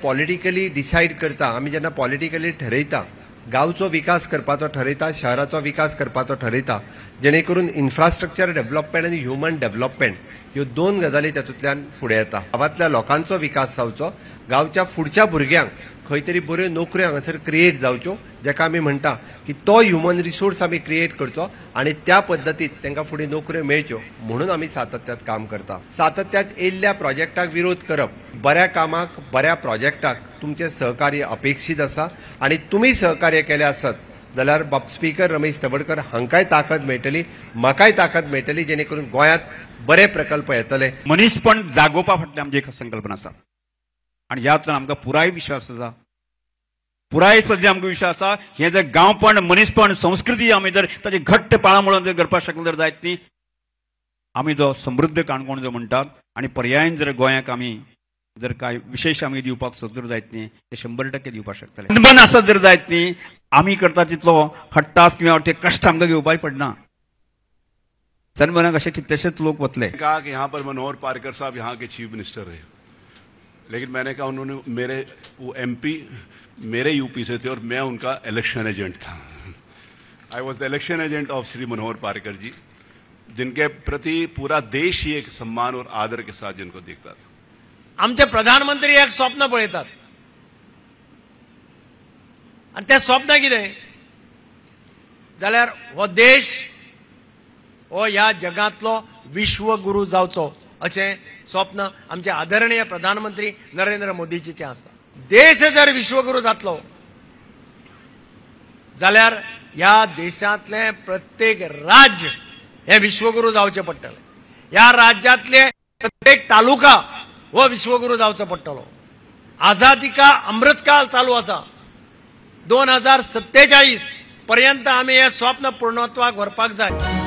Politically decide करता, आमी जेन्ना पॉलिटिकली ठरयता, गांवचो विकास करपाचो ठरयता, शहराचो विकास करपाचो ठरयता, जेणे करून इन्फ्रास्ट्रक्चर डेव्हलपमेंट आनी ह्युमन डेव्हलपमेंट ह्यो दोन गजाली तातूंतल्यान फुडें येता. गांवांतल्या लोकांचो विकास जावचो, गांवच्या फुडच्या भुरग्यांक खंय तरी बऱ्यो नोकऱ्यो हांगासर क्रिएट जावच्यो, जाका आमी म्हणटा की तो ह्युमन रिसोर्स आमी क्रिएट करचो आनी त्या पद्दतीत तांकां फुडें नोकऱ्यो मेळच्यो म्हणून आमी सातत्यात काम करता. सातत्यात येयल्ल्या प्रोजेक्टाक विरोध करप, बऱ्या कामाक बऱ्या प्रोजेक्टाक तुमचें सहकार्य अपेक्षीत आसा आनी तुमी सहकार्य केलें आसत जाल्यार बाब स्पीकर रमेश तवडकर हांकांय ताकद मेळटली, म्हाकाय ताकद मेळटली, जेणे करून गोंयांत बरे प्रकल्प येतले. मनीसपण जागोवपा फाटल्यान आमची एक संकल्पना आसा आनी ह्यातल्यान आमकां पुराय विश्वास आसा, पुराय पद्दतीन आमकां विश्वास आसा. हें जर गांवपण, मनीसपण, संस्कृती आमी जर ताचे घट्ट पाळां मुळां जर करपाक शकले जर जायत न्ही, आमी जो समृद्ध काणकोण जो म्हणटात आनी पर्यायन जर गोंयाक आमी जर काय विशेष आमी दिवपाक सोदूर जायत न्ही, ते 100% दिवपाक शकतले. मन आसत जर जायत न्ही, आमी करता तितलो हट्टास किंवा ते कष्ट आमकां घेवपाक पडना. सनबर्नाक अशे कितलेशेच लोक वतले. कहा कि यहाँ पर मनोहर पार्कर साहब यहाँ के चीफ मिनिस्टर रहे, लेकिन मैंने कहा उन्होंने मेरे वो एमपी मेरे यूपी से थे और मैं उनका इलेक्शन एजेंट था. I was the election agent of Shri Manohar Parrikar ji, जिनके प्रति पूरा देश ही एक सम्मान और आदर के साथ जिनको देखता था. आमचे प्रधानमंत्री एक स्वप्न पळयतात आनी तें स्वप्न कितें जाल्यार हो देश हो ह्या जगांतलो विश्वगुरू जावचो अशें स्वप्न आमचे आदरणीय प्रधानमंत्री नरेंद्र मोदीजीचें आसता. देश जर विश्वगुरू जातलो जाल्यार ह्या देशांतलें प्रत्येक राज्य हें विश्वगुरू जावचें पडटलें, ह्या राज्यांतलें प्रत्येक तालुका हो विश्वगुरू जावचो पडटलो. आझादी का अमृतकाल चालू आसा, 2047 पर्यंत आमी हें स्वप्न पूर्णत्वाक व्हरपाक जाय.